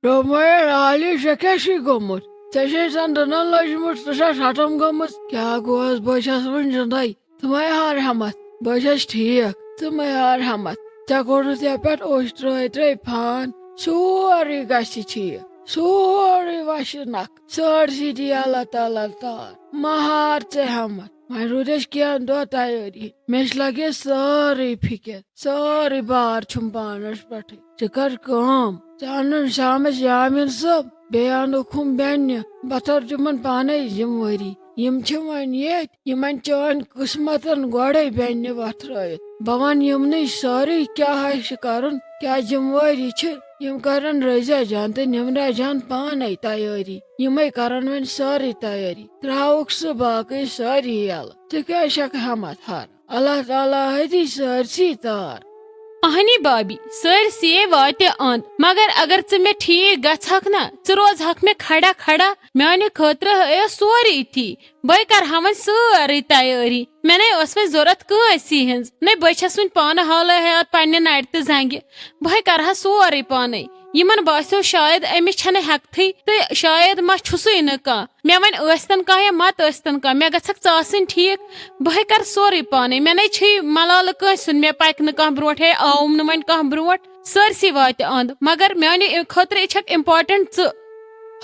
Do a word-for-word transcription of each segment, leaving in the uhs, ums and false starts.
دوٚپمَے، علی، ژےٚ کیٛاہ چھُے گوٚمُت؟ ژےٚ چھے زَن دٕنَن لٔجمٕژ، ژٕ چھَس ختم گٔمٕژ۔ کیٛاہ گوس؟ بہٕ چھَس وٕنہِ زِندَے۔ ژٕ مَے ہار ہٮ۪مَتھ، بہٕ چھَس ٹھیٖک، ژٕ مَے ہار ہٮ۪مَتھ۔ ژےٚ کوٚرُتھ یَپھ پٮ۪ٹھ اوٚش ترٛٲے ترٛٲے فان، سورُے گژھِ ٹھیٖک، سورُے وَسہِ نَکھٕ، سٲرسٕے دی اللہ تعالیٰ تار۔ مَہ ہار ژٕ ہٮ۪مَتھ، وۄنۍ روٗد اَسہِ کینٛہہ دۄہ تیٲری۔ مےٚ چھِ لَگے سٲرٕے فِکِر، سٲرٕے بار چھُم پانَس پٮ۪ٹھٕے۔ ژٕ کر کٲم، ژٕ اَنُن شامَس یامین صٲب، بیٚیہِ اَنُکھ ہُم بیٚنہِ۔ بہٕ تھاوٕ تِمَن پانَے ذِمہٕ وٲری۔ یِم چھِ وۄنۍ ییٚتۍ، یِمَن چٲنۍ قٕسمَتَن گۄڈَے بیٚنہِ وۄتھرٲیِتھ۔ بہٕ وَنہٕ یِمنٕے سٲرٕے کیٛاہ آسہِ کَرُن، کیٛاہ ذِمہٕ وٲری چھِ۔ یِم کَرَن رضیہ جان تہٕ نِمرا جان پانَے تیٲری۔ یِمَے کَرَن وۄنۍ سٲرٕے تیٲری۔ ترٛاوُکھ سُہ باقٕے سٲری یَلہٕ۔ ژٕ کیٛازِ چھَکھ ہٮ۪مَتھ ہار؟ اللہ تعالیٰ ہدی سٲرسی تار۔ اہنی بابی، سٲرسیے واتہِ اند، مگر اگر ژٕ مےٚ ٹھیٖک گژھکھ نا، ژٕ روزہکھ مےٚ کھڑا کھڑا، میانہِ خٲطرٕ ہٲیو سورُے تی۔ بے کرٕ ہا وۄنۍ سٲرٕے تیٲری۔ مےٚ نے ٲس وۄنۍ ضروٗرت کٲنٛسی ہٕنٛز، نے بے چھَس وۄنۍ پانہٕ حالے حیات پننہِ نرِ تہٕ زنٛگہِ۔ بے کرٕ ہا سورُے پانے۔ یِمن باسیو شاید أمِس چھنہٕ ہٮ۪کتھٕے تہٕ شاید ما چھُسٕے نہٕ کانٛہہ۔ مےٚ وۄنۍ ٲسۍتن کانٛہہ یا مت ٲسۍتن کانٛہہ، مےٚ گژھکھ ژٕ آسٕنۍ ٹھیٖک۔ بہٕ ہے کرٕ سورُے پانے، مےٚ نے چھُے ملالہٕ کٲنٛسہِ ہُنٛد، مےٚ پکہِ نہٕ کانٛہہ برونٛٹھ، ہے آوُم نہٕ وۄنۍ کانٛہہ برونٛٹھ، سٲرسٕے واتہِ اند، مگر میانہِ خٲطرٕ چھکھ important ژٕ۔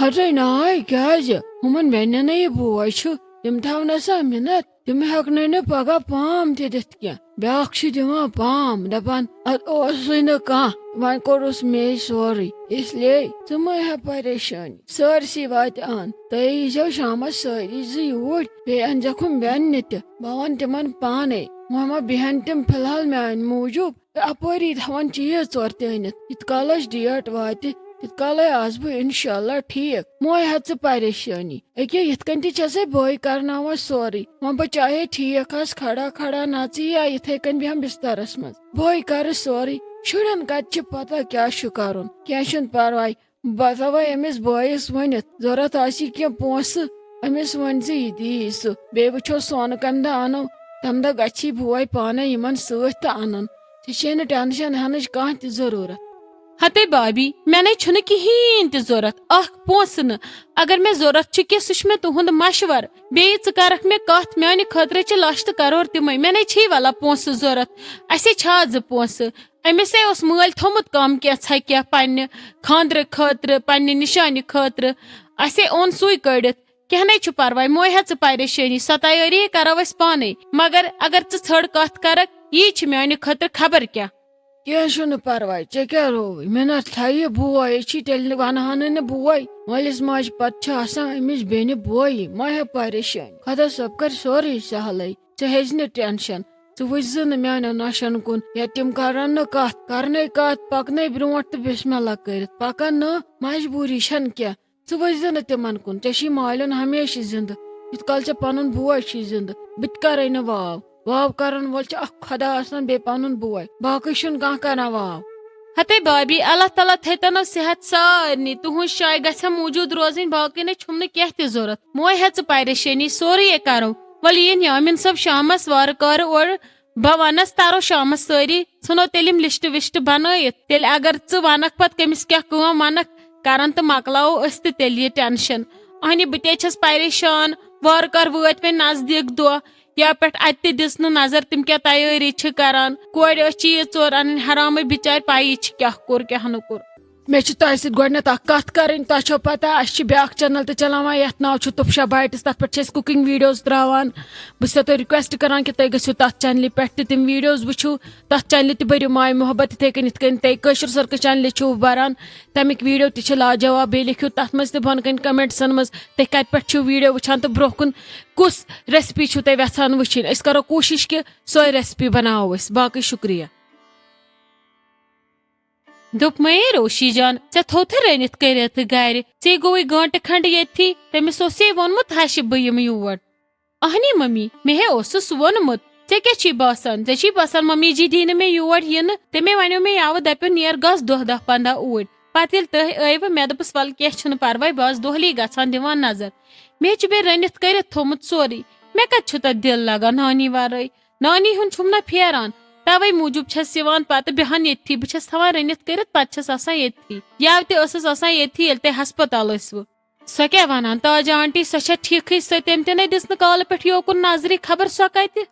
ہتٕے ناے، کیازِ؟ ہُمن بیٚنٮ۪ن ہے یہِ بوے چھُ، تِم تھاونس سا مِنت، تِم ہیٚکنَے نہٕ پگاہ پام تہِ دِتھ کینٛہہ۔ بیٛاکھ چھُ دِوان پام، دپان، "اتھ اوسُے نہٕ کانٛہہ، وۄنۍ کوٚرُس مے سورُے۔ اس لیے ژٕ مہ ہےٚ پریشٲنی، سٲرسٕے واتہِ اند۔ تُہۍ ییٖزیو شامس سٲری زٕ یوٗرۍ، بیٚیہِ أنۍزٮ۪کھ ہُم بیٚنہِ تہِ۔ بہٕ وَنہٕ تِمن پانے، وۄنۍ ما بیٚہن تِم فی الحال میانہِ موٗجوٗب تہٕ اپٲری تھاوان چیٖز ژور تہِ أنِتھ۔ یِتھ کالس date واتہِ، تِتھ کالے آسہٕ بہٕ انشاءاللہ ٹھیٖک۔ مہ ہےٚ ژٕ پریشٲنی۔ أکیاہ یِتھ کٔنۍ تہِ چھسے بٲے کرناوان سورُے۔ وۄنۍ بہٕ چاہے ٹھیٖک آسہٕ کھڑا کھڑا نژٕ یا یِتھے کٔنۍ بیٚہمہٕ بسترس منٛز۔ بٲے کرٕ سورُے۔ شُرٮ۪ن کتہِ چھِ پتہ کیٛاہ چھُ کرُن۔ کینٛہہ چھُنہٕ پرواے۔ بہٕ تھاوے أمِس بٲیِس ؤنِتھ، ضروٗرت آسہِ کینٛہہ پونٛسہٕ، أمِس ؤنۍ زِ یہِ دِیی سُہ۔ بیٚیہِ وٕچھو سۄنہٕ کمہِ دۄہ انو، تمہِ دۄہ گژھی بوے پانے یِمن سۭتۍ تہٕ انُن۔ ژےٚ چھے نہٕ tension ہٮ۪نٕچ کانٛہہ تہِ ضروٗرت۔ ہتے بابی، مےٚ نے چھُنہٕ کِہیٖنۍ تہِ ضوٚرَتھ، اَکھ پونٛسہٕ نہٕ۔ اگر مےٚ ضوٚرَتھ چھُ کینٛہہ، سُہ چھُ مےٚ تُہُنٛد مشوَر۔ بیٚیہِ ژٕ کَرَکھ مےٚ کَتھ، میٛانہِ خٲطرٕ چھِ لَچھ تہٕ کَرور تِمَے۔ مےٚ نے چھِی وَلا پونٛسہٕ ضوٚرَتھ۔ اَسے چھا زٕ پونٛسہٕ؟ أمِسے اوس مٲلۍ تھوٚمُت کَم کینٛژھا کینٛہہ پنٛنہِ خانٛدرٕ خٲطرٕ، پنٛنہِ نِشانہِ خٲطرٕ۔ اَسے اوٚن سُے کٔڑِتھ۔ کینٛہہ نے چھُ پرواے، مہٕ ہےٚ ژٕ پریشٲنی، سۄ تیٲری کرو أسۍ پانے۔ مگر اگر ژٕ ژھٔڑ کتھ کرکھ، یی چھِ میانہِ خٲطرٕ خبر کیٛاہ۔ کینٛہہ چھُنہٕ پرواے، ژےٚ کیٛاہ رووُے؟ مےٚ نہ تھایہِ بوے، أسۍ چھی تیٚلہِ نہٕ ونہٕ ہنٕے نہٕ بوے۔ مٲلِس ماجہِ پتہٕ چھِ آسان أمِس بیٚنہِ بویی، مہ ہےٚ پریشٲنی۔ خۄدا صٲب کرِ سورُے سہلٕے، ژٕ ہیٚزِ نہٕ tension۔ ژٕ وٕچھ زِ نہٕ میانٮ۪ن نۄشن کُن، یا تِم کرن نہٕ کتھ، کرنے کتھ، پکنَے برونٛٹھ تہٕ بسم اللہ کٔرِتھ پکن نہٕ، مجبوٗری چھنہٕ کینٛہہ۔ ژٕ ؤسۍ زِ نہٕ تِمن کُن، ژےٚ چھُے مالٮ۪ن ہمیشہِ زِندٕ۔ یُتھ کال ژےٚ پنُن بوے چھُے زِندٕ، بہٕ تہِ کرے نہٕ واو۔ واو کرن وول چھُ اکھ خۄدا آسان، بیٚیہِ پنُن بوے، باقٕے چھُنہٕ کانٛہہ کران واو۔ ہتے بابی، اللہ تعالیٰ تھٲیتنو صحت سارنٕے، تُہنٛز شاے گژھِ ہا موٗجوٗد روزٕنۍ، باقٕے نے چھُم نہٕ کینٛہہ تہِ ضوٚرتھ۔ مہ ہے ژٕ پریشٲنی، سورُے ہے کرو۔ وۄلہٕ یِن یامین صٲب شامس وارٕ کارٕ اورٕ، بہٕ ونس ترو شامس سٲری، ژھٕنو تیٚلہِ یِم list وِسٹ بنٲیِتھ۔ تیٚلہِ اگر ژٕ ونکھ پتہٕ کٔمِس کیٛاہ کٲم ونکھ کرن تہٕ مۄکلاوو أسۍ تہِ تیٚلہِ یہِ tension۔ اہنہِ بہٕ تے چھس پریشان، وارٕ کار وٲتۍ وۄنۍ نزدیٖک دۄہ، یا پٮ۪ٹھ اتہِ تہِ دِژ نہٕ نظر تِم کیٛاہ تیٲری چھِ کران۔ کورِ ٲس چیٖز ژور انٕنۍ حرامٕے بِچارِ، پَیی چھِ کیٛاہ کوٚر کیٛاہ نہٕ کوٚر۔ مےٚ چھِ تۄہہِ سۭتۍ گۄڈٕنٮ۪تھ اکھ کتھ کرٕنۍ۔ تۄہہِ چھو پتہ، اسہِ چھِ بیٛاکھ channel تہِ چلاوان، یتھ ناو چھُ تُپشا بایٹس۔ تتھ پٮ۪ٹھ چھِ أسۍ cooking videos تراوان۔ بہٕ چھسو تۄہہِ request کران کہِ تُہۍ گٔژھِو تتھ channelہِ پٮ۪ٹھ تہِ تِم videos وٕچھِو۔ تتھ channelہِ تہِ بٔرِو ماے محبت، یِتھے کٔنۍ یِتھ کٔنۍ تُہۍ کٲشِر سرکس channelہِ چھِو بران، تمیِکۍ video تہِ چھِ لاجواب۔ بیٚیہِ لیکھِو تتھ منٛز تہِ بۄنہٕ کنہِ commentsن منٛز، تُہۍ کتہِ پٮ۪ٹھ چھِو video وٕچھان تہٕ برونٛہہ کُن کُس recipe چھِو تُہۍ یژھان وٕچھِنۍ۔ أسۍ کرو کوٗشش کہِ سۄے recipe بناوو أسۍ۔ باقٕے شُکریہ۔ دوٚپمَے، روشی جان، ژےٚ تھوٚوتھٕ رٔنِتھ کٔرِتھ گرِ؟ ژے گوٚوُے گٲنٹہٕ کھنڈ ییٚتھی، تٔمِس اوسے ووٚنمُت ہشہِ بہٕ یِمہٕ یور۔ اہنی ممی، مےٚ ہے اوسُس ووٚنمُت۔ ژےٚ کیٛاہ چھی باسان؟ ژےٚ چھی باسان ممی جی دی نہٕ مےٚ یور یِنہٕ؟ تٔمۍ وَنیو مےٚ یَوٕ، دَپیو نیر گژھ دۄہ دَہ پنٛداہ اوٗرۍ۔ پَتہٕ ییٚلہِ تُہۍ ٲیوٕ، مےٚ دوٚپُس وَلہٕ کینٛہہ چھُنہٕ پَرواے، بہٕ آسہٕ دۄہلی گژھان دِوان نظر۔ مےٚ چھُ بیٚیہِ رٔنِتھ کٔرِتھ تھوٚمُت سورُے۔ مےٚ کَتہِ چھُ تَتھ دِل لَگان نانی وَرٲے؟ نانی ہُنٛد چھُم نہ پھیران۔ توے موٗجوٗب چھَس یِوان پتہٕ بیٚہان ییٚتھی، بہٕ چھَس تھاوان رٔنِتھ کٔرِتھ، پتہٕ چھَس آسان ییٚتھی۔ یَوٕ تہِ ٲسٕس آسان ییٚتھی، ییٚلہِ تۄہہِ ہسپتال ٲسوٕ۔ سۄ کیٛاہ وَنان؟ تاجہ آنٹی، سۄ چھےٚ ٹھیٖکھٕے، سۄ، تٔمۍ تہِ نے دِژ نہٕ کالہٕ پٮ۪ٹھ یوکُن نظرٕے، خبر سۄ کَتہِ۔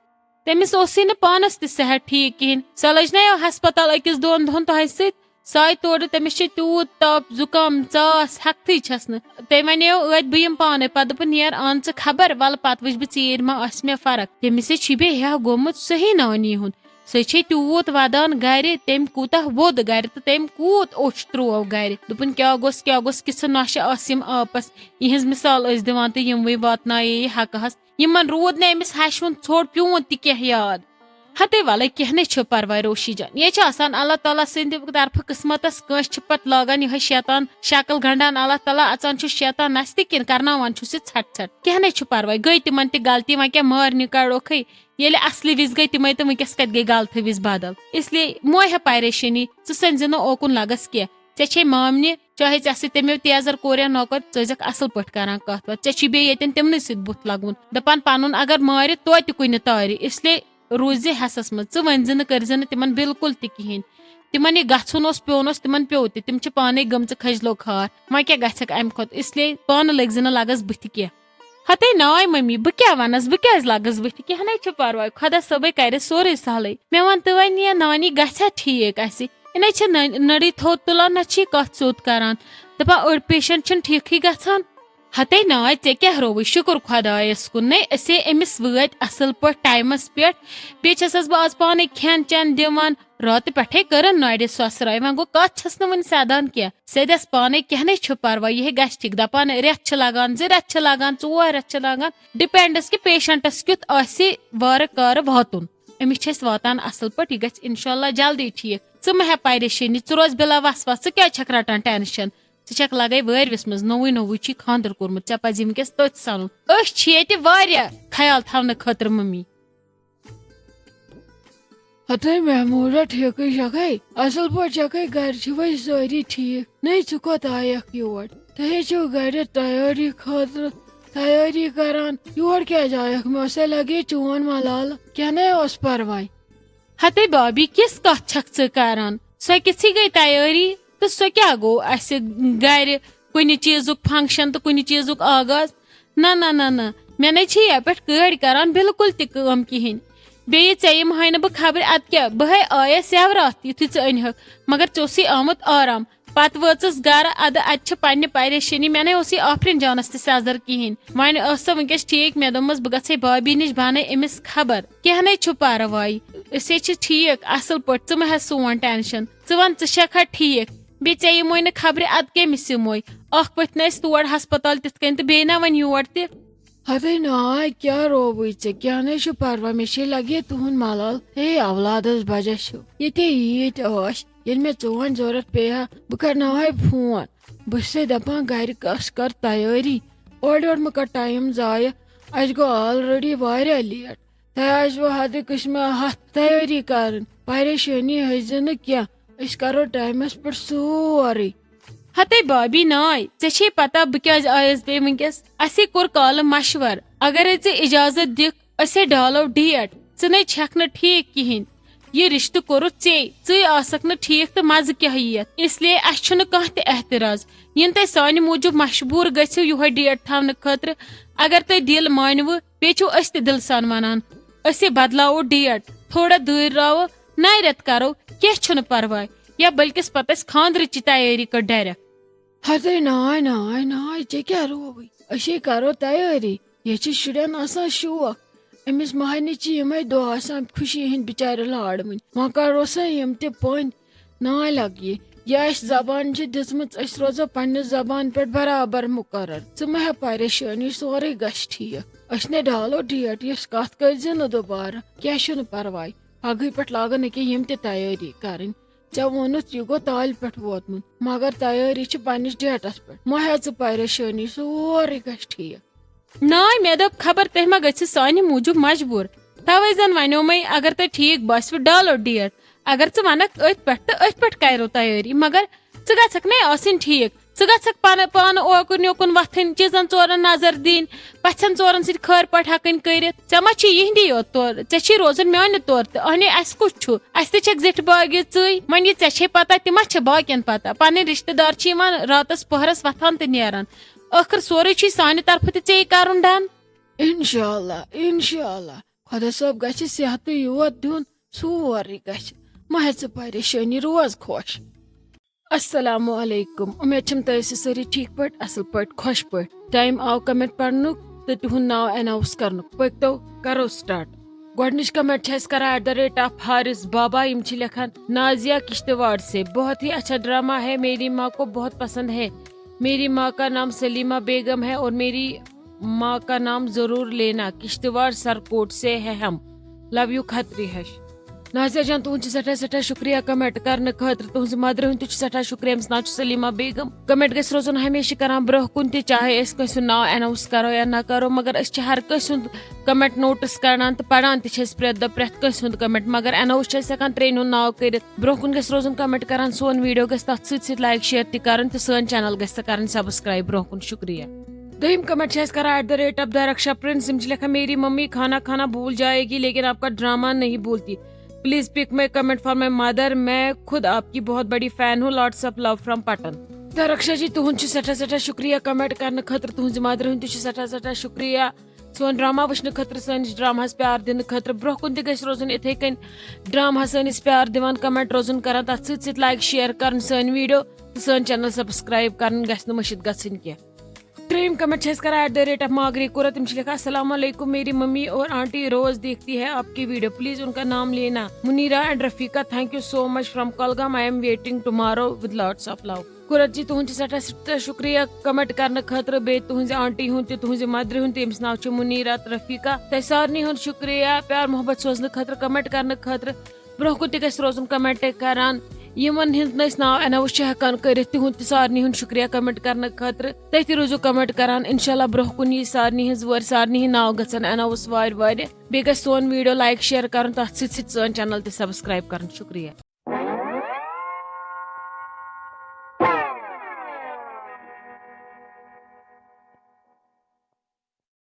تٔمِس اوسُے نہٕ پانَس تہِ صحت ٹھیٖک کِہیٖنۍ۔ سۄ لٔج نہ یَوٕ ہسپتال أکِس دۄن دۄہَن تۄہہِ سۭتۍ۔ سۄ آیہِ تورٕ، تٔمِس چھِ تیوٗت تَپھ، زُکام، ژاس، ہٮ۪کتھٕے چھَس نہٕ۔ تٔمۍ وَنیو، "ٲدۍ بہٕ یِمہٕ پانَے، پَتہٕ دوٚپُن، 'نیر، اَن ژٕ خبر، وَلہٕ پَتہٕ وٕچھِ بہٕ ژیٖرۍ ما آسہِ مےٚ فرق.'" تٔمِس ہے چھِ بیٚیہِ ہیٛا گوٚمُت صحیح نانی ہُنٛد۔ سۄ چھے تیوٗت وَدان گَرِ، تٔمۍ کوٗتاہ ووٚد گَرِ تہٕ تٔمۍ کوٗت اوٚش ترٛوو گَرِ۔ دوٚپُن، "کیٛاہ گوٚژھ، کیٛاہ گوٚژھ، کِژھٕ نۄشہِ آسہٕ یِم آپَس؟" یِہِنٛز مِثال ٲسۍ دِوان تہٕ یِموٕے واتنایے یہِ حقہٕ ہَس۔ یِمَن روٗد نہٕ أمِس ہَشہِ ہُنٛد ژھوٚٹ پیوٗنٛت تہِ کینٛہہ یاد۔ ہتے وَلَے، کینٛہہ نے چھُ پَرواے روشی جان، یہِ چھِ آسان اللہ تعالیٰ سٕنٛدِ طرفہٕ قٕسمَتَس، کٲنٛسہِ چھِ پَتہٕ لاگان یِہوٚے شیطان شکل گنٛڈان اللہ تعالیٰ، اَژان چھُ شیطان نَستہِ کِنۍ، کَرناوان چھُس یہِ ژھَٹہِ ژھَٹہِ۔ کینٛہہ نے چھُ پَرواے، گٔے تِمَن تہِ غلطی، وۄنۍ کیٛاہ مارنہِ کَڑوکھٕے؟ ییٚلہِ اصلی وِزِ گٔے تِمے تہٕ وٕنکیٚس کتہِ گٔے غلطہٕ وِزِ بدل؟ اس لیے مہ ہےٚ پریشٲنی، ژٕ سٔنزِ نہٕ اوکُن لگس کینٛہہ۔ ژےٚ چھے مامنہِ، چاہے ژےٚ سۭتۍ تٔمۍ تیزر کورِ یا نۄکور، ژٕ ٲسزٮ۪کھ اصل پٲٹھۍ کران کتھ وتھ۔ ژےٚ چھُے بیٚیہِ ییٚتٮ۪ن تِمنٕے سۭتۍ بُتھ لگوُن۔ دپان پنُن اگر مارِ توتہِ کُنہِ تارِ۔ اس لیے روٗززِ حٮ۪سس منٛز، ژٕ ؤنزِ نہٕ، کٔرزِ نہٕ تِمن بالکل تہِ کِہینۍ۔ تِمن یہِ گژھُن اوس، پیوٚن اوس، تِمن پیوٚو تہِ۔ تِم چھِ پانے گٔمژٕ کھٔج لوٚگ ہار۔ وۄنۍ کیٛاہ گژھٮ۪کھ امہِ کھۄتہٕ؟ اس لیے پانہٕ لٔگزِ نہٕ لگس بٕتھِ کینٛہہ۔ ہتے ناے ممی، بہٕ کیٛاہ ونس، بہٕ کیٛازِ لگس بٕتھِ؟ کینٛہہ نے چھُ پرواے، خۄدا صٲبے کرِ سورُے سہلٕے۔ مےٚ ون تہٕ وۄنۍ، یہِ نانی گژھِ ہا ٹھیٖک اسہِ؟ یہِ نے چھِ نٔنۍ-، نٔرٕے تھوٚد تُلان، نہ چھِ یہِ کتھ سیوٚد کران۔ دپان أڑۍ پیشنٹ چھِنہٕ ٹھیٖکھٕے گژھان۔ ہتے ناے، ژےٚ کیٛاہ رووُے؟ شُکر خۄدایس کُن، نے أسے أمِس وٲتۍ اصل پٲٹھۍ ٹایمس پٮ۪ٹھ۔ بیٚیہِ چھسس بہٕ آز پانے کھٮ۪ن چٮ۪ن دِوان۔ راتہٕ پٮ۪ٹھے کٔرٕن نرِ سۄسراے، وۄنۍ گوٚو کتھ چھس نہٕ وُنہِ سیدان کینٛہہ۔ سیدس پانے کینٛہہ نے چھُ پرواے، یہِ ہے گژھِ ٹھیک۔ دپان رٮ۪تھ چھِ لگان، زٕ رٮ۪تھ چھِ لگان، ژور رٮ۪تھ چھِ لگان، ڈپینڈس کہِ پیشنٹس کیُتھ آسہِ وارٕ کارٕ واتُن۔ أمِس چھِ أسۍ واتان اصل پٲٹھۍ، یہِ گژھِ انشاءاللہ جلدی ٹھیک۔ ژٕ مہ ہےٚ پریشٲنی، ژٕ روز بلا وسواس، ژٕ کیٛازِ چھکھ رٹان ٹینشن؟ ژٕ چھکھ لگے وٲرۍ وِس منٛز، نوٚوُے نوٚوُے چھُے خانٛدر کوٚرمُت، ژےٚ پزی وٕنکیٚس تٔتھۍ سنُن۔ أسۍ چھِ ییٚتہِ واریاہ خیال تھاونہٕ خٲطرٕ ممی۔ ہتے محموٗدہ، ٹھیکٕے چھکھے؟ اصل پٲٹھۍ چھکھے؟ گرِ چھِوے سٲری ٹھیک؟ نے، ژٕ کوٚت آیکھ یور؟ تۄہے چھِو گرِ تیٲری خٲطرٕ تیٲری کران، یور کیازِ آیکھ؟ مےٚ اوسے لگے چون ملالہٕ، کینٛہہ نے اوس پرواے۔ ہتے بابی، کِژھ کتھ چھکھ ژٕ کران؟ سۄ کِژھٕے گٔے تیٲری تہٕ سۄ کیٛاہ گوٚو اسہِ گرِ کُنہِ چیٖزُک فنکشن تہٕ کُنہِ چیٖزُک آغاز؟ نہ، نہ، نہ، نہ، مےٚ نے چھِ یپٲٹھۍ کٲڑۍ کران بالکل تہِ کٲم کِہینۍ۔ بیٚیہِ ژےٚ یِمہٕ ہاے نہٕ بہٕ خبرِ ادٕ کیٛاہ، بہٕ ہے آیس یوٕ راتھ یُتھُے ژٕ أنۍ ہکھ، مگر ژےٚ اوسُے آمُت آرام۔ پتہٕ وٲژٕس گرٕ، ادٕ اتہِ چھِ پننہِ پریشٲنی، مےٚ نے اوسُے آفرین جانس تہِ سیزر کِہینۍ۔ وۄنۍ ٲس سۄ وٕنکیٚس ٹھیک، مےٚ دوٚپمس بہٕ گژھے بابی نِش، بہٕ انَے أمِس خبر۔ کینٛہہ نے چھُ پرواے، أسۍ ہے چھِ ٹھیک اصل پٲٹھۍ، ژٕ مہ ہےٚ سون ٹینشن۔ ژٕ ون، ژٕ چھکھا ٹھیک؟ بیٚیہِ ژےٚ یِموے نہٕ خبرِ ادٕ کٔمِس یِموے؟ اکھ پٔتھۍ نہٕ أسۍ تور ہسپتال تِتھ کٔنۍ تہٕ بیٚیہِ نہ وۄنۍ یور تہِ۔ ہتے ناے، کیٛاہ رووُے ژےٚ؟ کینٛہہ نے چھُ پرواے، مےٚ چھے لگے تُہُنٛد ملال۔ ہے اولادس بجا چھُ، ییٚتے ییٖتۍ ٲش، ییٚلہِ مےٚ چون ضروٗرت پیٚیہِ ہا، بہٕ کرناوہے فون۔ بہٕ چھسے دپان گرِ کس کر تیٲری، اورٕ یورٕ مہٕ کر ٹایم ضایع، اسہِ گوٚو already واریاہ لیٹ۔ تۄہہِ آسِوٕ حدٕ قٕسمہٕ ہتھ تیٲری کرٕنۍ، پریشٲنی ہیٚزِ نہٕ کینٛہہ، أسۍ کرو ٹایمس پٮ۪ٹھ سورُے۔ ہتے بابی ناے، ژےٚ چھے پتہ بہٕ کیازِ آیس بیٚیہِ وٕنکیٚس؟ اسے کوٚر کالہٕ مشور، اگرے ژٕ اجازت دِکھ، أسے ڈالو ڈیٹ۔ ژٕ نے چھکھ نہٕ ٹھیک کِہینۍ، یہِ رشتہٕ کوٚرُتھ ژے، ژٕے آسکھ نہٕ ٹھیک تہٕ مزٕ کیاہ یِیَتھ؟ اس لیے اسہِ چھُنہٕ کانٛہہ تہِ اعتراض۔ یِنہٕ تۄہہِ سانہِ موٗجوٗب مجبوٗر گٔژھِو یِہوے ڈیٹ تھاونہٕ خٲطرٕ، اگر تۄہہِ دِل مانِوٕ، بیٚیہِ چھِو أسۍ تہِ دِلہٕ سان ونان، أسے بدلاوو ڈیٹ، تھوڑا دوٗرۍ راوو، نَیہِ رٮ۪تہٕ کرو، کینٛہہ چھُنہٕ پرواے، یا بلکس پتہٕ أسۍ خانٛدرٕچ تہِ تیٲری کٔر ڈایریکٹ۔ ہتے ناے، ناے، ناے، ژےٚ کیٛاہ رووُے؟ أسے کرو تیٲری، یہِ چھِ شُرٮ۪ن آسان شوق، أمِس مہرنہِ چھِ یِمے دۄہ آسان خوشی ہٕنٛدۍ بِچارِ لارٕ وٕنۍ، وۄنۍ کروسا یِم تہِ پٔنۍ۔ ناے لگہِ، یہِ اسہِ زبان چھِ دِژمٕژ، أسۍ روزو پننہِ زبان پٮ۪ٹھ برابر مقرر۔ ژٕ مہ ہےٚ پریشٲنی، سورُے گژھِ ٹھیک۔ أسۍ نے ڈالو ڈیٹ، یۄس کتھ کٔرۍ زِ نہٕ دُبارٕ، کینٛہہ چھُنہٕ پرواے۔ پگہٕے پٮ۪ٹھ لاگن أکیاہ یِم تہِ تیٲری کرٕنۍ۔ ژےٚ ووٚنُتھ، یہِ گوٚو تالہِ پٮ۪ٹھ ووتمُت، مگر تیٲری چھِ پننِس ڈیٹس پٮ۪ٹھ۔ مہ ہےٚ ژٕ پریشٲنی، سورُے گژھِ ٹھیک۔ ناے، مےٚ دوٚپ، خبر تُہۍ ما گٔژھِو سانہِ موٗجوٗب مجبوٗر۔ توے زن ونیومے، اگر تۄہہِ ٹھیک باسِوٕ، ڈالو ڈیٹ۔ اگر ژٕ ونکھ أتھۍ پٮ۪ٹھ تہٕ أتھۍ پٮ۪ٹھ کرو تیٲری، مگر ژٕ گژھکھ نے آسٕنۍ ٹھیک۔ ژٕ گژھکھ پانہٕ پانہٕ اوکُن یوکُن وۄتھٕنۍ، چیٖزن ژورن نظر دِنۍ، پژھٮ۪ن ژورن سۭتۍ خٲر پٲٹھۍ ہٮ۪کٕنۍ کٔرِتھ۔ ژےٚ ما چھِ یِہنٛدی یوت تورٕ، ژےٚ چھی روزُن میانہِ تورٕ تہِ۔ اہنی، اسہِ کُس چھُ؟ اسہِ تہِ چھکھ زِٹھۍ باگہِ ژٕے۔ وۄنۍ یہِ ژےٚ چھے پتہ، تہِ ما چھِ باقین پتہ؟ پنٕنۍ رشتہٕ دار چھِ یِوان راتس پہرس وۄتھان تہٕ نیران۔ ٲخٕر سورُے چھُے سانہِ طرفہٕ تہِ ژےٚ کَرُن ڈن۔ انشاءاللہ، انشاءاللہ۔ خۄدا صٲب گژھِ صحتٕے یوت دیُن، سورُے گژھِ۔ مہ ہےٚ ژٕ پریشٲنی، روز خۄش۔ السلام علیکم، امید چھم تُہۍ ٲسِو سٲری ٹھیٖک پٲٹھۍ، اصل پٲٹھۍ، خۄش پٲٹھۍ۔ ٹایم آو کمنٹ پرنُک تہٕ تِہُنٛد ناو اناؤنس کرنُک۔ پٔکۍ تو کرو سٹارٹ۔ گۄڈٕنِچ کمنٹ چھِ اَسہِ کران at the rate of Haris Baba. یِم چھِ لیکھان، نازیہ کشتواڑ سے، بہت ہی اچھا ڈرامہ ہے، میری ماں کو بہت پسند ہے۔ میری ماں کا نام سلیمہ بیگم ہے اور میری ماں کا نام ضرور لینا، کشتواڑ سرکوٹ سے ہے ہم۔ لو یو کھتری ہش۔ نازیہ جان، تُہُنٛد چھُ سٮ۪ٹھاہ سٮ۪ٹھاہ شُکریہ کمنٹ کرنہٕ خٲطرٕ۔ تُہٕنٛزِ مدرِ ہُنٛد تہِ چھُ سٮ۪ٹھاہ شُکریہ، أمِس ناو چھُ سلیمہ بیگم۔ کمنٹ گژھِ روزُن ہمیشہِ کران برٛونٛہہ کُن تہِ، چاہے أسۍ کٲنٛسہِ ہُنٛد ناو اناؤنس کرو یا نہ کرو، مگر أسۍ چھِ ہر کٲنٛسہِ ہُنٛد کمنٹ نوٹس کران تہٕ پران تہِ چھِ أسۍ پرٛٮ۪تھ دۄہ پرٛٮ۪تھ کٲنٛسہِ ہُنٛد کمنٹ، مگر اناؤنس چھِ أسۍ ہٮ۪کان ترٛٮ۪ن ہُنٛد ناو کٔرِتھ۔ برٛونٛہہ کُن گژھِ روزُن کمنٹ کران، سون ویڈیو گژھِ تتھ سۭتۍ سۭتۍ لایک شیئر تہِ کرُن تہٕ سٲنۍ چینل گژھِ تہِ کرٕنۍ سبسکرایب۔ برٛونٛہہ کُن شُکریہ۔ دوٚیِم کمنٹ چھِ اَسہِ کران at the rate of Darakhshan پرنس۔ یِم چھِ لیکھان، میری ممی کھانا کھانا بھول جائے گی لیکن آپ کا ڈرامہ نہیں بھولتی۔ Please pick my comment for my mother, میں خود آپ کی بہت بڑی فین ہوں۔ لاٹس آف لو فرام پٹن۔ درخشا جی، تُہُنٛد چھُ سٮ۪ٹھاہ سٮ۪ٹھاہ شُکریہ کمنٹ کرنہٕ خٲطرٕ، تُہٕنٛزِ مدرِ ہُنٛد تہِ چھُ سٮ۪ٹھاہ سٮ۪ٹھاہ شُکریہ سون ڈرامہ وٕچھنہٕ خٲطرٕ، سٲنِس ڈرامہس پیار دِنہٕ خٲطرٕ۔ برٛونٛہہ کُن تہِ گژھِ روزُن یِتھَے کٔنۍ ڈرامہس سٲنِس پیار دِوان، کمنٹ روزُن کران، تتھ سۭتۍ سۭتۍ لایک شیئر کرُن سٲنۍ ویڈیو تہٕ سٲنۍ چینل سبسکرایب کرٕنۍ گژھِ نہٕ مٔشِتھ گژھٕنۍ کینٛہہ۔ ترٛیٚیِم کمنٹ چھِ اَسہِ کران at the rate of ماگری Qurat. تِم چھِ لیکھان، السلام علیکم، میری ممی اور آنٹی روز دیکھتی ہے آپ کی ویڈیو، پلیز ان کا نام لینا، منیرا and Rafiqa, thank you so much from Kolgam, I am waiting tomorrow with lots of love۔ Qurat جی، تُہُنٛد چھُ سٮ۪ٹھاہ سٮ۪ٹھاہ شُکریہ کمنٹ کرنہٕ خٲطرٕ، بیٚیہِ تُہٕنٛزِ آنٹی ہُنٛد تہِ، تُہٕنٛزِ مدرِ ہُنٛد تہِ، ییٚمِس ناو چھُ منیرا تہٕ رفیقہ۔ تۄہہِ سارنٕے ہُنٛد شُکریہ پیار محبت سوزنہٕ خٲطرٕ، کمنٹ کرنہٕ خٲطرٕ۔ برٛونٛہہ کُن تہِ گژھِ روزُن کمنٹ کران۔ یِمن ہٕنٛز نہٕ أسۍ ناو اناؤنس چھِ ہٮ۪کان کٔرِتھ، تِہُنٛد تہِ سارنٕے ہُنٛد شُکریہ کمنٹ کرنہٕ خٲطرٕ۔ تُہۍ تہِ روٗزِو کمنٹ کران۔ انشاءاللہ برٛونٛہہ کُن یی سارنٕے ہٕنٛز وٲرۍ، سارنٕے ہٕنٛدۍ ناو گژھن اناؤنس وارِ وارِ۔ بیٚیہِ گژھِ سون ویڈیو لایک شیئر کرُن، تتھ سۭتۍ سۭتۍ سٲنۍ چینل تہِ سبسکرایب کرُن۔ شُکریہ۔